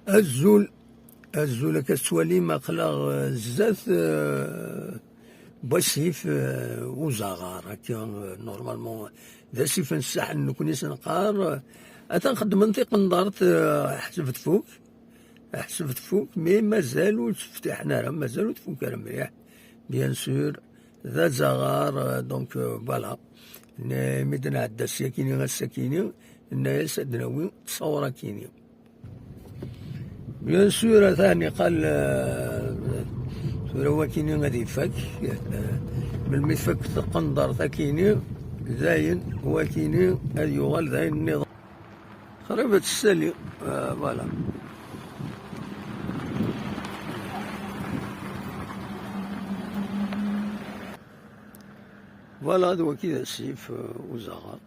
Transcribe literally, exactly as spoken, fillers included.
Azul, azul, akka tettwalim aql-aɣ zdat wasif uzaɣar. Akka, normalement d asif n ssaḥel, nekkni s-neqqar atan xeddmen tiqendart. Ḥseb tfuk, ḥseb tfuk, mais mazal ur tt-ftiḥen ara, mazal ur tfuk ara mliḥ. Bien sûr, d azaɣar. Donc, voilà. Mi d-nɛedda syakini ar sakini, nna-yas ad d-nawi ttṣawra-kini. Bien sûr, atan iqqal tura wakini ad ifak. Melmi tfak tqendart akini, dayen wakini ad yuɣal dayen nniḍen. Qrib ad tessali. Voilà. Voilà, d waki d asif uzaɣar.